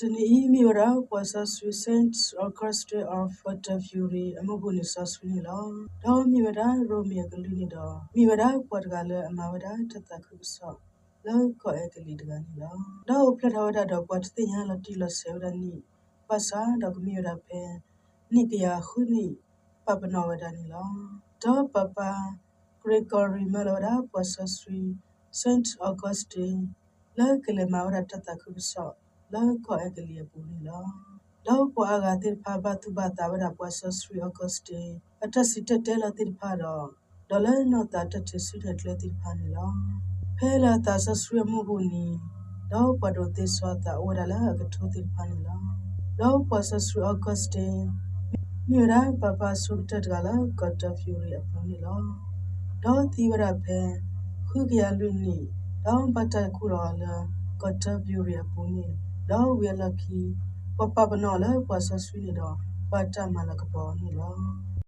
တနံၤအံၤမ့ၢ်ဝဲဒၣ် ပှၤစီဆှံ Saint Augustine of Canterbury အမုၢ်ဟူၣ်နံၤစီဆှံန့ၣ်လီၤ. ဒီးမ့ၢ်ဝဲဒၣ်ရိမ့ၤအကလုၢ်န့ၣ်ဒီး မ့ၢ်ဝဲဒၣ်ပှၤတဂၤလၢအမၤဝဲဒၣ်တၢ်သးခုကစီၣ် လၢကီၢ်အဲကလံးတဂၤန့ၣ်လီၤ. ဒီးအိၣ်ဖျဲၣ်ထီၣ်ဝဲဒၣ်ဒီးပှၤတသ့ၣ်ညါလီၤတံၢ်လီၤဆဲးဝဲဒၣ်နံၣ် ဘၣ်ဆၣ်ဒီးကမ့ၢ်ဝဲဒၣ်ဖဲ နံၣ်ကယၤဃုနံၣ် ပာ်ပနီၣ်ဝဲဒၣ်န့ၣ်လီၤ. ဒီးပၢ်ပၢ် Gregory မၢလီၤဝဲဒၣ်ပှၤစီဆှံ Saint Augustine လၢကလဲၤမၤဝဲဒၣ်တၢ်သးခုကစီၣ် လၢကီၢ်အဲကလံးအပူၤန့ၣ်လီၤ. ဒီးပှၤအါဂၤသ့ၣ်တဖၣ်ဘၣ်သူၣ်ဘၣ်သးဝဲဒၣ်ပှၤစီဆှံ Augustine အတၢ်စံၣ်တဲၤတဲလီၤသ့ၣ်တဖၣ်ဒီး ဒီးလၢနီၢ်သးတၢ်ထုးစုနဲၣ်ကျဲသ့ၣ်တဖၣ်န့ၣ်လီၤ. ဖဲလၢအသးစီဆှံအမုၢ်ဟူၣ်နံၤ ဒီးပှၤဒိးသ့စီအသးအိၣ်ဝဲဒၣ်လၢအကထိသ့ၣ်တဖၣ်န့ၣ်လီၤ. ဒီးပှၤစီဆှံ Augustine မ့ၢ်ဝဲဒၣ်ပၢ်ပၢ်အဆိကတၢၢ်တဂၤလၢ Canterbury အပူၤန့ၣ်လီၤ. ဒီးသံဝဲဒၣ်ဖဲ ဃုကယၤလွံၢ်နံၣ် ဒီးဘၣ်တၢ်ခူၣ်လီၤအီၤလၢ Canterbury အပူၤန့ၣ်, ဒီးဝံၤအလီၢ်ခံ ပှၤပာ်ပနီၣ်အီၤလၢပှၤစီဆှံန့ၣ်ဒီး ဘၣ်တၢ်မၤလၤကပီၤအီၤန့ၣ်လီၤ.